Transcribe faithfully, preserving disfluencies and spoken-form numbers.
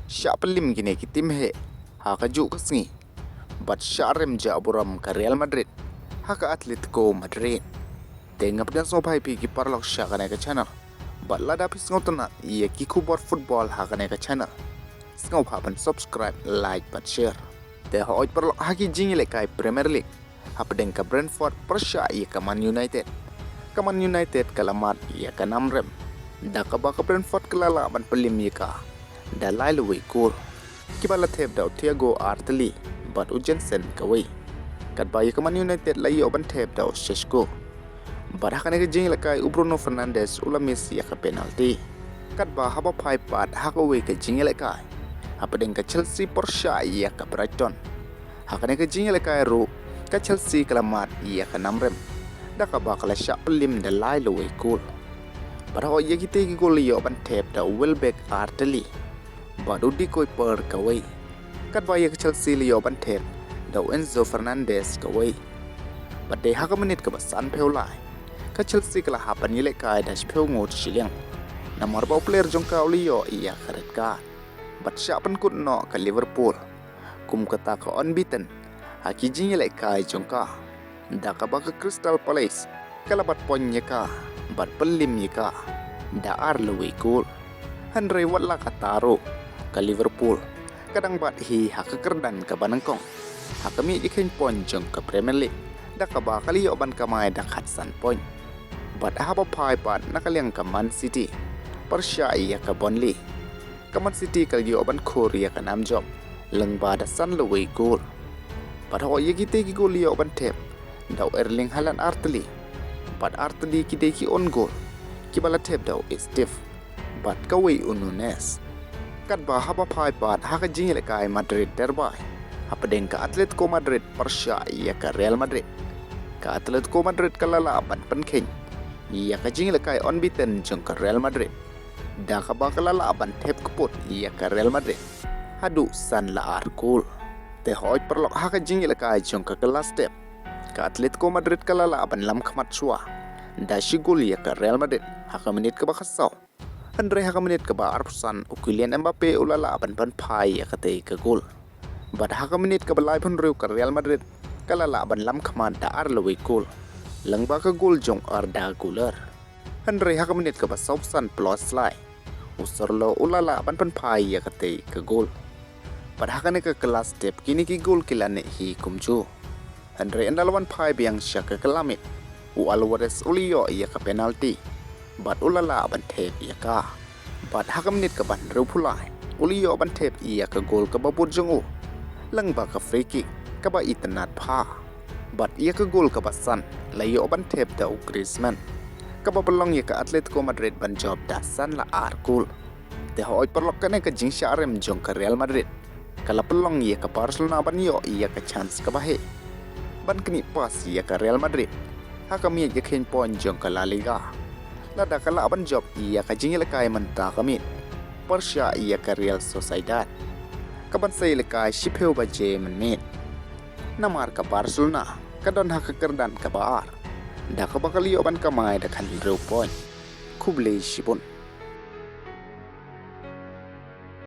shah pynlim kine ki tim heh ha kajuh ka sngi bad shah rem jah burom ka Real Madrid ha ka Atletico Madrid. Te nga pdiang sngewbha ïa phi ki paralok sha kane ka channel bad lada phi sngewtynnat ïa ki khubor football ha kane ka channel, sngewbha ban subscribe, like bad share. Te hooid paralok, ha ki jingïalehkai Premier League, hapdeng ka Brentford pyrshah ïa ka Man United, ka Man United ka la mad ïa ka nam rem da kaba ka Brentford ka la lah ban pynlim ïa ka da lai lawei kol, kiba la thep da u Thiago Alcantara bad u Jensen kawei. Katba ïa ka Man United la ïoh ban thep da u Šeško. Bad ha kane ka jingïalehkai u Bruno Fernandes u la miss ïa ka penalty. Katba haba phai pat ha kawei ka jingïalehkai, hapdeng ka Chelsea pyrshah ïa ka Brighton, ha kane ka jingïalehkai ruh ka Chelsea ka la mad ïa ka nam rem da kaba ka la shah pynlim da lai lawei kol. Bad hooid, ïa kitei ki kol la ïoh ban thep da u Welbeck Arteli bad u Diogo Pereira kawei. Katba ïa ka Chelsea la ïoh ban thep da u Enzo Fernandez kawei. Bad dei ha ka minit kaba sanphew lai, ka Chelsea ka la hap ban ïalehkai da shiphew ngut shiliang, namar ba u player jong ka u la ïoh ïa ka red card. Bad shah pynkut noh ka Liverpool kum kata ka unbeaten ha ki jingïalehkai jong ka, da kaba ka Crystal Palace ka la bat point ïa ka bad pynlim ïa ka da ar lawei kol. Hynrei wat la katta ruh, ka Liverpool ka dang bat hi ha ka kyrdan kaba nyngkong ha ka miej ïakheiñ point jong ka Premier League, da kaba ka la ïoh ban kamai da khatsan point. Bad haba phai pat na ka liang ka Man City pyrshah ïa ka Burnley, ka Man City ka la ïoh ban khur ïa ka nam jop lyngba da san lawei kol. Bad hooid, ïa kitei ki kol la ïoh ban thep da u Erling Haaland Arteli bad Arteli, ki dei ki own goal kiba la thep da u Steve bad kawei u Nunez. Katba haba phai pat ha ka jingïalehkai Madrid derby, hapdeng ka Atletico Madrid pyrshah ïa ka Real Madrid, ka Atletico Madrid ka la lah ban pynkheiñ ïa ka jingïalehkai unbeaten jong ka Real Madrid, da kaba ka la lah ban thep kput ïa ka Real Madrid haduh san la ar kol. Te hooid paralok, ha ka jingïalehkai jong ka kylla step, ka Atletico Madrid ka la lah ban lam khmat shuwa da shi gol ïa ka Real Madrid ha ka minit kaba khatsaw. Hynrei ha ka minit kaba arphew san, u Kylian Mbappe u la lah ban pynphai ïa katei ka gol. Bad ha ka minit kaba laiphew hynriew, ka Real Madrid ka la lah ban lam khmat da ar lawei kol lyngba ka gol jong u Arda Güler. Hynrei ha ka minit kaba sawphew san plus lai, u Sørloth u la lah ban pynphai ïa katei ka gol. Bad ha kane ka kylla step kine ki gol ki la neh hi kumjuh. Hynrei ynda la wan phai biang sha ka kylla miet, u Alvarez u la ïoh ïa ka penalty bad u la lah ban thep ïa ka. Bad ha ka minit kaba hynriewphew lai, u la ïoh ban thep ïa ka gol kaba bud jong u lyngba ka free kick kaba itynnad bha. Bad ïa ka gol kaba san la ïoh ban thep da u Griezmann, kaba pynlong ïa ka Atletico Madrid ban jop da san la ar kol. Te hooid paralok, kane ka jingshah rem jong ka Real Madrid ka la pynlong ïa ka Barcelona ban ïoh ïa ka chance kaba heh ban knieh pass ïa ka Real Madrid ha ka miej ïakheiñ point jong ka La Liga, lada ka lah ban jop ïa ka jingïalehkai mynta ka miet pyrshah ïa ka Real Sociedad, kaban sa ïalehkai shiphew baje mynmiet. Namar ka Barcelona ka don ha ka kyrdan kaba ar, da kaba ka la ïoh ban kamai da khathynriew point. Khublei shibun.